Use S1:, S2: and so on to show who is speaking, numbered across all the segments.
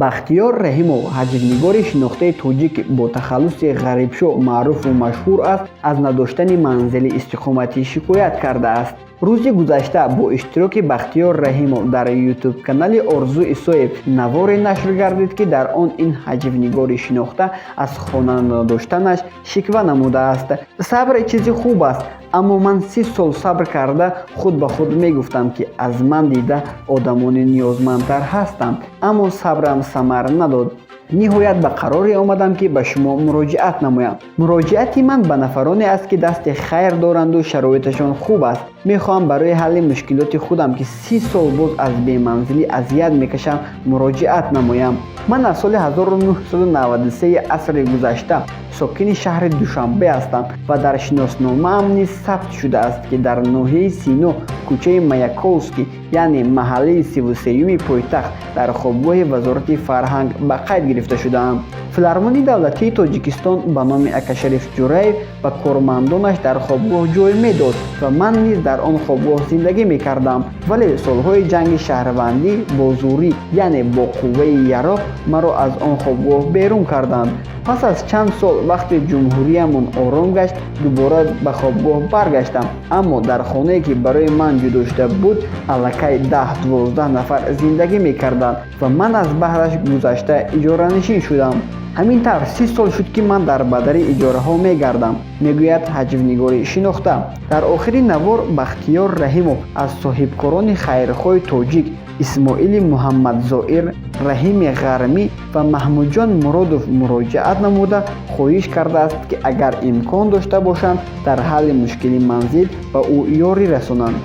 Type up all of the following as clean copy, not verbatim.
S1: Бахтиёр Раҳимов, ҳаҷвнигори шинохтаи тоҷик, бо тахаллуси Ғарибшоҳ маъруфу машҳур аст, аз надоштани манзили истиқоматӣ шикоят кардааст. Рӯзи гузашта бо иштироки Бахтиёр Раҳимов дар ютуб-канали Орзу Исоев наворе нашр гардид, ки дар он ин ҳаҷвнигори шинохта аз хона надоштанаш шиква намудааст. Сабр чизи хуб аст, аммо ман 30 сол сабр карда, худ ба худ мегуфтам, ки аз ман дида одамони ниёзмандтар ҳастанд, аммо сабрам самар надод. Ниҳоят ба қароре омадам, ки ба шумо муроҷиат намоям. Муроҷиати ман ба нафароне аст, ки дасти хайр доранду шароиташон хуб аст. Мехоҳам барои ҳалли мушкилоти худам, ки 30 сол боз аз беманзилӣ азият мекашам, муроҷиат намоям. Ман аз соли 1993 асри гузашта сокини шаҳри Душанбе ҳастам ва дар шиносномаам низ сабт шудааст, ки дар ноҳияи Сино, кӯчаи Маяковский, яъне маҳаллаи 33-юми пойтахт, дар хобгоҳи Вазорати фарҳанг ба қайд гирифта шудаам. Филармонии давлатии Тоҷикистон ба номи Акашариф Ҷураев ба кормандонаш дар хобгоҳ ҷой медод ва ман низ дар он хобгоҳ зиндагӣ мекардам, вале солҳои ҷанги шаҳрвандӣ бо зӯрӣ, яъне бо қувваи яроқ, маро аз он хобгоҳ берун карданд. Пас аз чанд сол, вақте ҷумҳуриямон ором гашт, дубора ба хобгоҳ баргаштам, аммо дар хонае, ки барои ман ҷудо шуда буд, аллакай 10-12 нафар зиндагӣ мекарданд ва ман аз баҳраш гузашта иҷоранишин шудам. Ҳамин тавр 30 сол шуд, ки ман дар бадари иҷораҳо мегардам, мегӯяд ҳаҷвнигори шинохта. Дар охири навор Бахтиёр Раҳимов аз соҳибкорони хайрхоҳи тоҷик Исмоили Муҳаммадзоир, Раҳими Ғармӣ ва Маҳмудҷон Муродов муроҷиат намуда, хоҳиш кардааст, ки агар имкон дошта бошанд, дар ҳалли мушкили манзил ба ӯ ёрӣ расонанд.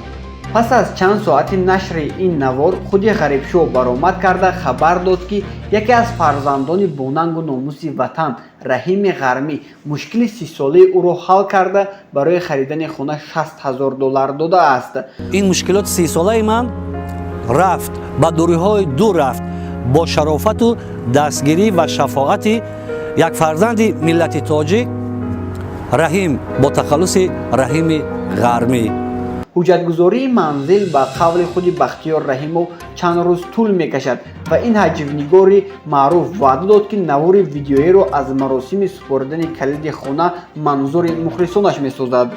S1: Пас аз чанд соати нашри ин навор худи Ғарибшоҳ баромад карда, хабар дод, ки яке аз фарзандони бонангу номуси ватан, Раҳими Ғармӣ, мушкили 30-солаи ӯро ҳал карда, барои харидани хона 60 000 доллар додааст.
S2: Ин мушкилоти 30-солаи ман рафт, ба дуриҳои дур рафт бо шарофату дастгирӣ ва шафоати як фарзанди миллати тоҷик, Раҳим бо тахаллуси Раҳими Ғармӣ.
S1: Ҳуҷҷатгузории манзил, ба қавли худи Бахтиёр Раҳимов, чанд рӯз тӯл мекашад ва ин ҳаҷвнигори маъруф ваъда дод, ки навори видеоиро аз маросими супоридани калиди хона манзури мухлисонаш месозад.